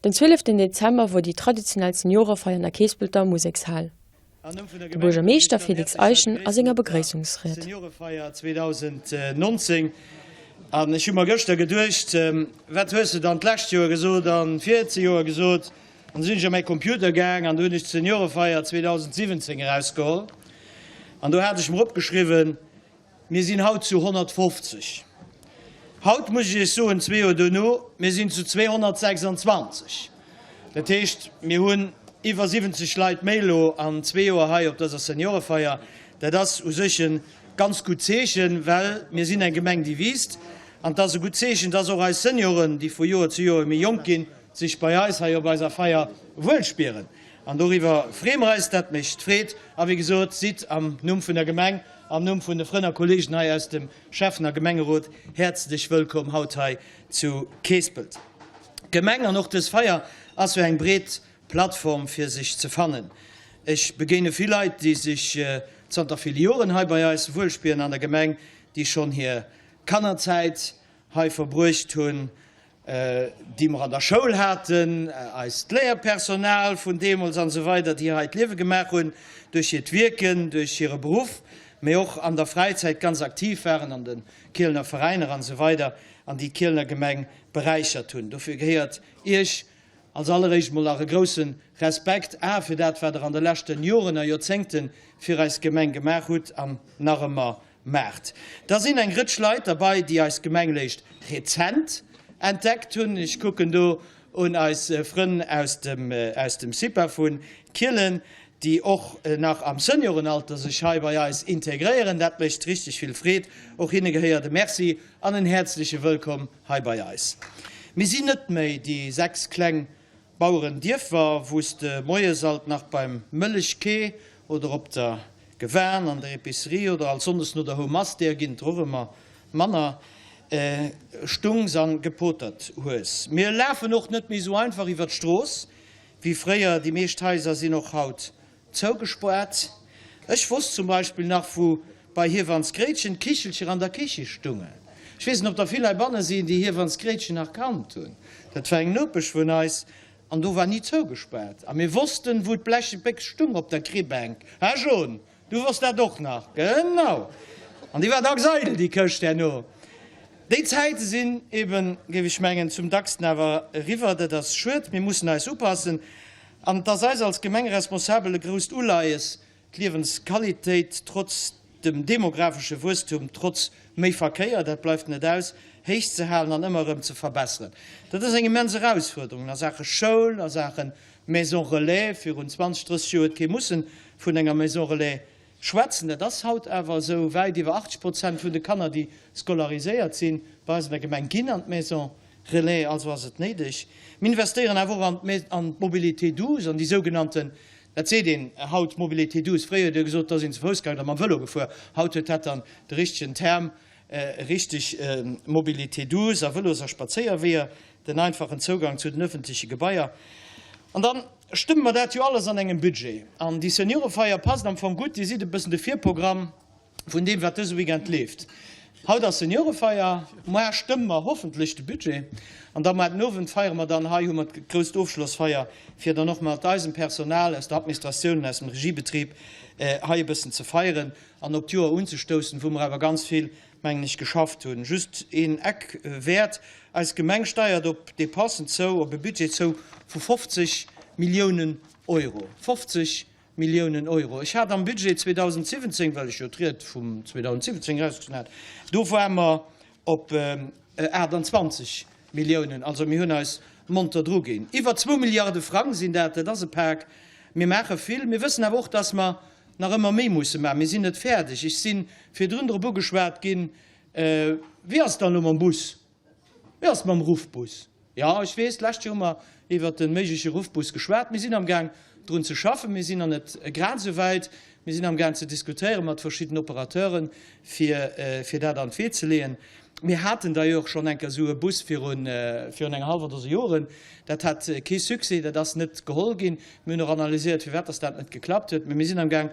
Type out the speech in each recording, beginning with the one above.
Den 12 Dezember wor déi traditionell Seniorefeier an der Keespelter Musekshal. De Buergermeeschter Félix Eischen a senger Begréissungsried. Seniorefeier 2019 An ech hu mer gëschter geduecht, wat hues de dann d'lescht Joer gesot an virzejoer gesot? An du sinn ech a mäi Computer gaang an du hunn ech d'Seniorefeier 2017 erausgeholl an do hat ech mer opgeschriwwen, Mir sinn haut zu 150. Haut muss ech Iech soen, zwee Joer duerno, mir sinn zu 226. Dat heescht, mir hunn iwwer 70 Leit méi elo an zwee Joer hei op dëser Seniorefeier. Dat ass u sech e ganz gutt Zeechen, well mir sinn eng Gemeng, déi wiisst. An et ass e gutt Zeechen, dass och eis Senioren, déi vu Joer zu Joer méi jonk ginn, sech bei eis hei op eiser Feier wuel spieren. An doriwwer freeë mer eis, dat mécht Freed. A wéi gesot, sidd am Numm vun der Gemeng, am Numm vun de Frënn a Kolleegen hei aus dem Schäffen a Gemengerot häerzlech wëllkomm haut hei zu Keespelt. D'Gemeng an och dës Feier ass jo eng breet Plattform fir sech ze fannen. Ech begéine vill Leit, déi sech zanter ville Joren hei bei eis wuel spieren an der Gemeng, déi schonn hir Kannerzäit hei verbruecht hunn, déi mer an der Schoul haten, eist Léierpersonal vun deemools an esou weider, déi hei d'Liewe gemaach hunn duerch hiert Wierken, duerch hire Beruff, mee och an der Fräizäit ganz aktiv waren an de Kielener Veräiner an esou weider an déi d'Kielener Gemeng beräichert hunn. Dofir gehéiert Iech als alleréischt mol nach e grousse Respekt a fir dat, wat Der an de leschten Joren a Joerzéngte fir eis Gemeng gemaach hutt an nach ëmmer Maacht. Da sinn eng Rëtsch Leit derbei, déi eis Gemeng léischt rezent entdeckt hunn. Ech kucken do un eis Frënn aus dem aus dem CIPA vu Kielen, déi och nach am Seniorenalter sech hei bei eis integréieren. Dat mécht richteg vill Freed. Och hinne gehéiert e Merci an en häerzleche Wëllkomm hei bei eis. Mir sinn net méi déi 6 kleng Bauerendierfer, wou s de moies alt nach beim Mëllechquai oder op der Gewan, an der Epicerie oder alt sonndes no der Houmass, deeër ginn et der och ëmmer manner, stungs an gepotert hues. Mir lafen och net méi sou einfach iwwer d'Strooss wéi fréier, déi meescht Haiser sinn och haut Zougespoart. Ech wosst zum Beispill nach, wou bei Hiewanns Gréitchen d'Kichelcher an der Kiche stungen. Ech weess net, ob der vill heibanne sinn, déi Hiewanns Gréitchen nach kannt hunn. Dat war eng Nopesch vun eis an do war ni zougespaart. A mir wossten, wou d'bleche Béchs stung op der Kribänk. Hä John, du wosst dat och nach? Genau! An déi war dacks eidel, déi Këscht herno. Déi Zäite sinn eben, géif ech mengen, zum dacksten awer eriwwer. Dat ass schued. Mir mussen eis upassen. An et ass eis als Gemengeresponsabel e grousst Uleies, d'Liewensqualitéit trotz dem demographesche Wuesstum, trotz méi Verkéier, dat bleift net aus, héich ze halen an ëmmer erëm ze verbesseren. Dat ass eng immens Erausfuerderung a Saache Schoul, a Saache Maison relais. Virun 20, 30 Joer huet kee mussen vun enger Maison relais schwätzen. Dat ass haut awer esou. Wäit iwwer 80 Prozent vun de Kanner, déi scolariséiert sinn bei eis an der Gemeng, ginn an d'Maison Relais, also ass et néideg. Mir investéieren awer och an d'Mobilité douce, an déi sougenannten, dat seet een haut Mobilité douce, fréier huet ee gesot, da ass een ze Fouss gaangen oder mam Vëlo gefuer, haut huet dat dann de richtegen Term, richteg Mobilité douce a Vëlos a Spadséierweeër, den einfachen Zougang zu den öffentleche Gebaier. An dann stëmme mer dat jo alles an engem Budget. An déi Seniorefeier passt am Fong gutt, Dir sidd e bëssen de Virprogramm. Vun deem, wat dëse Weekend leeft. Haut ass Seniorefeier, moar stëmme mer hoffentlech de Budget an da moar den Owend feiere mer dann hei, hu mer d'grousst Ofschlossfeier, fir dann och mat eisem Personal aus der Administratioun an aus dem Regiebetrib hei e bëssen ze feieren an op d'Joer unzestoussen, wou mer awer ganz vill, mengen ech, geschafft hunn. Just een Eckwäert, Eis Gemeng steiert op Dépensen zou, op e Budget zou vu 50 Milliounen Euro. 50 Milliounen Euro. Ech hat am Budget 2017, well ech jo d'Ried vum 2017 erausgezunn hat, do ware mer op 28 Milliounen. Also mir hunn eis monter druginn. Iwwer zwou Milliarde Frang sinn dat, dat ass e Pak. Mir maache vill. Mir wëssen awer och, dass mer nach ëmmer méi musse maachen. Mir sinn net fäerdeg. Ech si virdrun drop ugeschwat ginn, Wéi ass et dann elo mam Bus? Wéi ass et mam Ruffbus? Jo, ech weess, d'lescht Joer hu mer iwwert de méigleche Ruffbus geschwat. Mir sinn amgaang drun ze schaffen. Mir sinn nach net grad esou wäit. Mir sinn amgaang ze diskutéiere mat verschidden Operateuren, fir, fir dat an d'Wee ze leeën. Mir haten d'ailleurs schonn eng Kéier esou e Bus virun, virun enger hallwer Dose Joren. Dat hat kee Succès, dat ass net geholl ginn. Mir hunn och analyséiert, firwat dass dat net geklappt huet. Mä mir sinn amgaang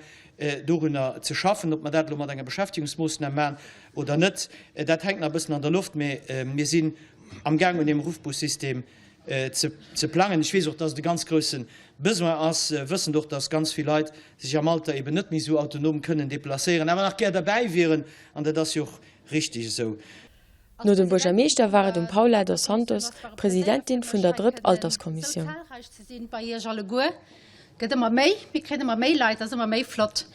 dorunner ze schaffen. Ob mer dat elo mat enger Beschäftigungsmoossnam maachen oder net, dat hänkt nach e bëssen an der Loft. Mä mir sinn amgaang un deem Ruffbussystem. ze plangen. Ech weess och, dass et e ganz grousse Besoin ass, wëssend och, dass ganz vill Leit sech am Alter eben net méi esou autonom kënnen deplacéieren, awer nach gär derbäi wieren, an dat ass jo och richtig esou. No dem Buergermeeschter war et um Paula dos Santos, Presidentin vun der Drëtt-Alterskommissioun. Gëtt ëmmer méi, mir kréien ëmmer méi Leit, ass ëmmer méi flott.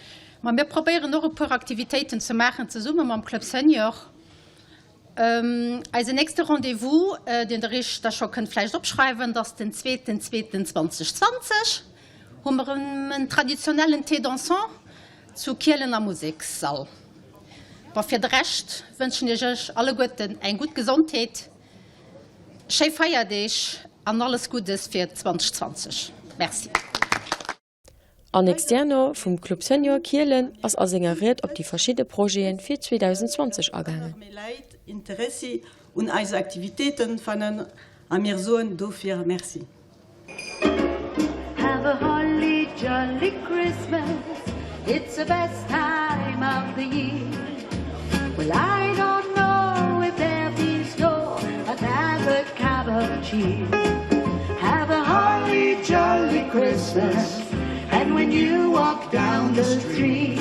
Ma mir probéieren och e puer Aktivitéiten ze maachen zesumme mam Club Senior. Eisen nächste Rendez-vous, deen der iech da scho kënnt vläicht opschreiwen, dat ass den zweeten zweeten 2020, hu mer erëm en traditionellen Thé dansant zu Kielen am Musekssall. Bon, fir de Rescht wënschen ech iech alleguerten eng gutt Gesondheet, schéi Feierdeeg an alles Guddes fir 2020. Merci. Annick Stierno vum Club Senior Kielen ass a senger Ried op déi verschidde Projete fir 2020 agaangen. Méi Läit Interessi un eise Aktivitéiten fannen a mir soen dofir Merci. Have a holly jolly Christmas, it's the best time of the year. Well I don't know if there'll be snow, but have a cup of cheer. Have a holly jolly Christmas, and when you walk down the street,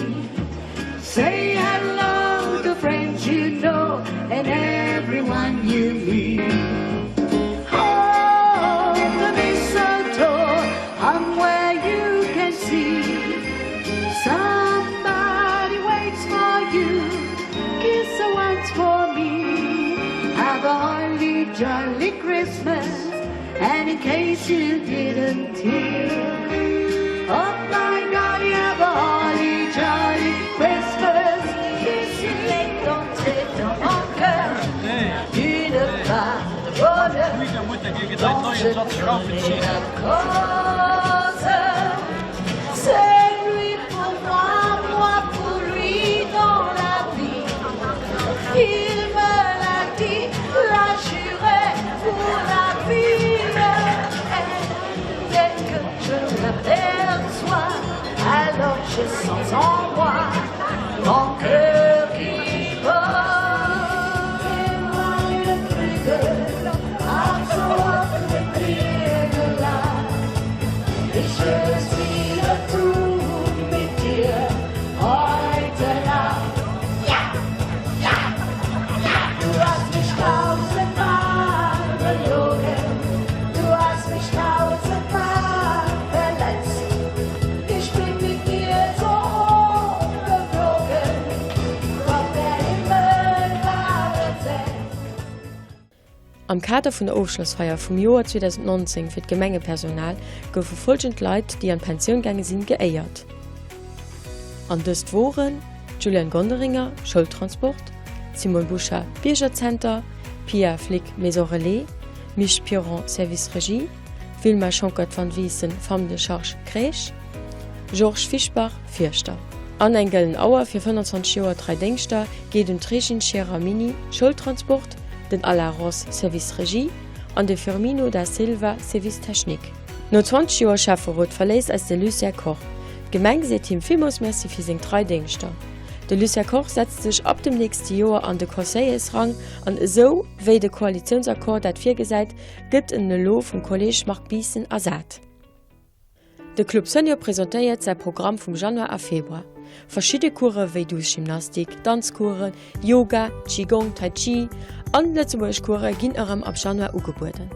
say hello to friends you know and everyone you meet. Oh, the mistletoe hung where you can see. Somebody waits for you, kiss her once for me. Have a holly jolly Christmas, and in case you didn't hear, oh my God, you have a holly jolly Christmas. This year. Dans mon cœur une part de bonheur dont je connais la cause. C'est lui pour moi, moi pour lui dans la vie. Il me l'a dit, l'a juré pour la vie. Et dès que je l'aperçois, alors je sens en moi mon cœur qui bat. Am Kader vun der Ofschlossfeier vum Joer 2019 fir d'Gemengepersonal goufe folgend Leit, déi an d'Pensioun gaange sinn, geéiert. An dëst woren, Julian Gonderinger, Schoultransport, Simone Bouchard, Biergerzenter, Pia Flick, Maison Relais, Misch Piron, Service Regie, Wilma Schonckert-Van Wiesen, Femme de charge, Crèche, Georges Fischbach, Fierschter. An eng gëllen Auer fir 25 Joer trei Déngschter geet un d'Régine Scherer-Miny, Schoultransport, den Alain Ross, Service Regie, an de Firmino Da Silva, Service Technique. No 20 Joer Schäfferot verléisst eis de Lucien Koch. D'Gemeng seet him villmools Merci fir seng trei Déngschter. De Lucien Koch setzt sech ab dem nächste Joer an de Conseillersrang an esou wéi de Koalitiounsaccord dat virgesäit, gëtt en elo vum Kolleeg Marc Biissen ersat. De Club Senior presentéiert säi Programm vum Januar a Februar. Verschidde Course wéi douce Gymnastik, Danzcoursen, Yoga, Qigong, Tai Chi an Lëtzebuergesch Course ginn erëm ab Januar ugebueden.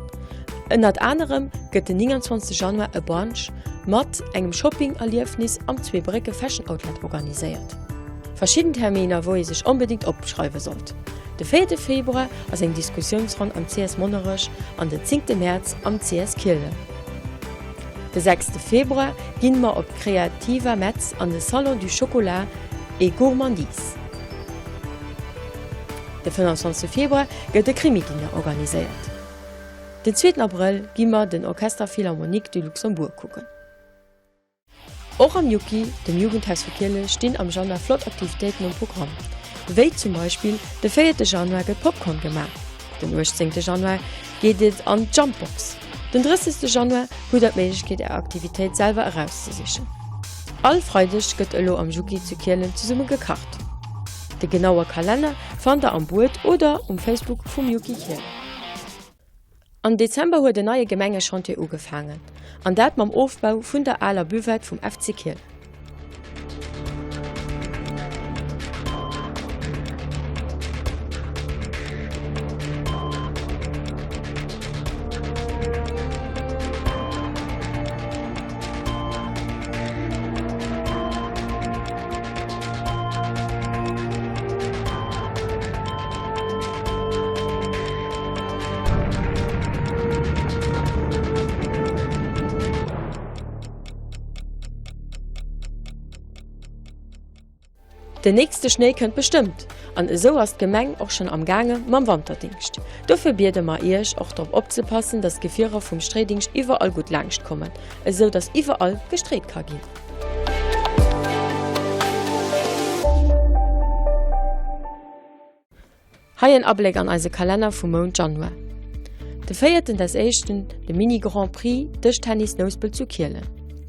Ënnert anerem gëtt den 29 Januar e Brunch mat engem Shopping-Erliefnis am Zweebrécke Fashion Outlet organiséiert. Verschidden Terminer wou ee sech onbedéngt opschreiwe sollt. De véierte Februar ass eng Diskussiounsronn am CS Monnerech an den zéngte Mäerz am CS Kielen. De sechste Februar ginn mer op d'Creativa Metz an de Salon du Chocolat et Gourmandise. De 25 Februar gëtt e Krimi-Dinner organiséiert. Den zweeten Abrëll gi mer den Orchestre Philharmonique du Luxembourg kucken. Och am Juki, dem Jugendhaus vu Kiele, stinn am Januar flott Aktivitéiten um Programm. Wéi zum Beispill de véierte Januar gëtt Popcorn gemaach, den 18 Januar geet et an d'Jumpbox, den 30 Januar hutt der d'Méiglechkeet är Aktivitéit selwer erauszesichen. All Freideg gëtt elo am Juki zu Kielen zesumme gekacht. De genaue Kalenner fannt der am Buet oder um Facebook vum Juki Kielen. Am Dezember huet en neie Gemengechantier ugefaangen, an dat mam Ofbau vun der aler Buvette vum FC Kielen. Den nächste Schnéi kënnt bestëmmt an esou ass d'Gemeng och schonn am gaange mam Wanterdingscht. Dofir biede mer iech och drop opzepassen, dass d'Gefierer vum Streedingscht iwwerall gutt laangscht kommen, esou dass iwwerall gestreet ka ginn. Hei en Abléck an eise Kalenner vum Mount Januar. De véierten des éischten de Mini Grand Prix Dëschtennis Nouspelt zu Kielen.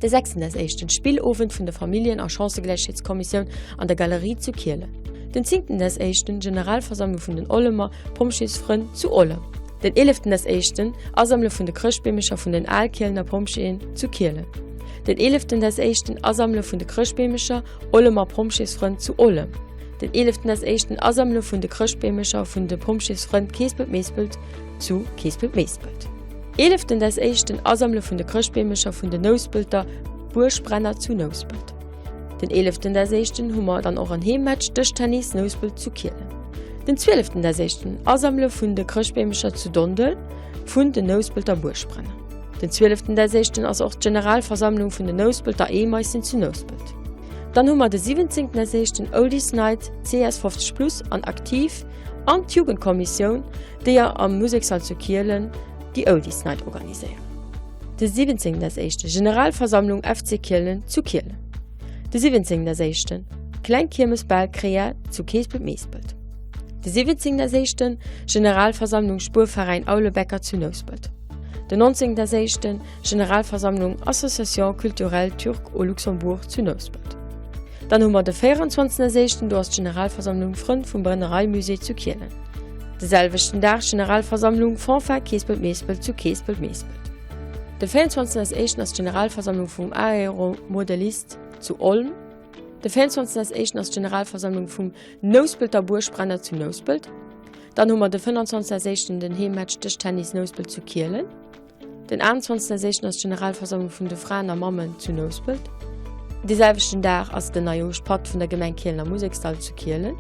De sechsten des éischten Spillowend vun der Familljen a Chancëgläichheetskommissioun an der Galerie zu Kielen. Den zéngten des éischten Generalversammlung vun den Ollemer Pompjeesfrënn zu Ollem. Den eeleften des éischten Asammele vun de Chrëschtbeemecher vun den Al-Kielener Pompjeeën zu Kielen. Den eeleften des éischten Asammele vun de Chrëschtbeemecher Ollemer Pompjeesfrënn zu Ollem. Den eeleften des éischten Asammele vun de Chrëschtbeemecher vun de Pompjeesfrënn Keespelt-Meespelt zu Keespelt-Meespelt. Eeleften des éischten Asammele vun de Chrëschtbeemecher vun de Nouspelter Buergbrenner zu Nouspelt. Den eeleften des éischten hu mer dann och en Heemmatch Dëschtennis Nouspelt zu Kielen. Den zwieleften des éischten Asammele vun de Chrëschtbeemecher zu Dondel vun de Nouspelter Buergbrenner. Den zwieleften des éischten ass och d'Generalversammlung vun de Nouspelter Eemaisen zu Nouspelt. Dann hu mer de 17 des éischten Oldies Night CS 50 Plus an Aktiv an d'Jugendkommissioun, déi am Musekssall zu Kielen déi Oldies Night organiséieren. De 17 des éischte Generalversammlung FC Kielen zu Kielen. De 17 des éischten Kleng Kiermes Bal Krea zu Keespelt-Meespelt. De 17 des éischten Generalversammlung Spuerveräin Aulebäcker zu Nouspelt. De 19 des éischten Generalversammlung Association Culturelle Turque au Luxembourg zu Nouspelt. Dann hu mer de 24 des éischten, do ass d'Generalversammlung Frënn vum Brennereimusée zu Kielen. De selwechten Dag Generalversammlung Fanfare Keespelt-Meespelt zu Keespelt-Meespelt. De 24 des éischten ass d'Generalversammlung vum Aeromodelist zu Olm. De 24 des éischten ass d'Generalversammlung vum Nouspelter Buergbrenner zu Nouspelt. Dann hu mer de 25 des éischten den Heemmatch Dëschtennis Nouspelt zu Kielen. Den 28 des éischten ass d'Generalversammlung vun de Fraen a Mammen zu Nouspelt. Dee selwechten Dag ass den Neijooschpatt vun der Gemeng Kielen am Musekssall zu Kielen.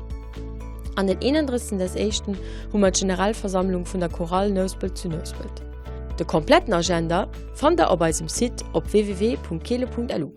An den 31 des éischten hu mer d'Generalversammlung vun der Chorale Nouspelt zu Nouspelt. De kompletten Agenda fannt der op eisem Site op www.kiele.lu.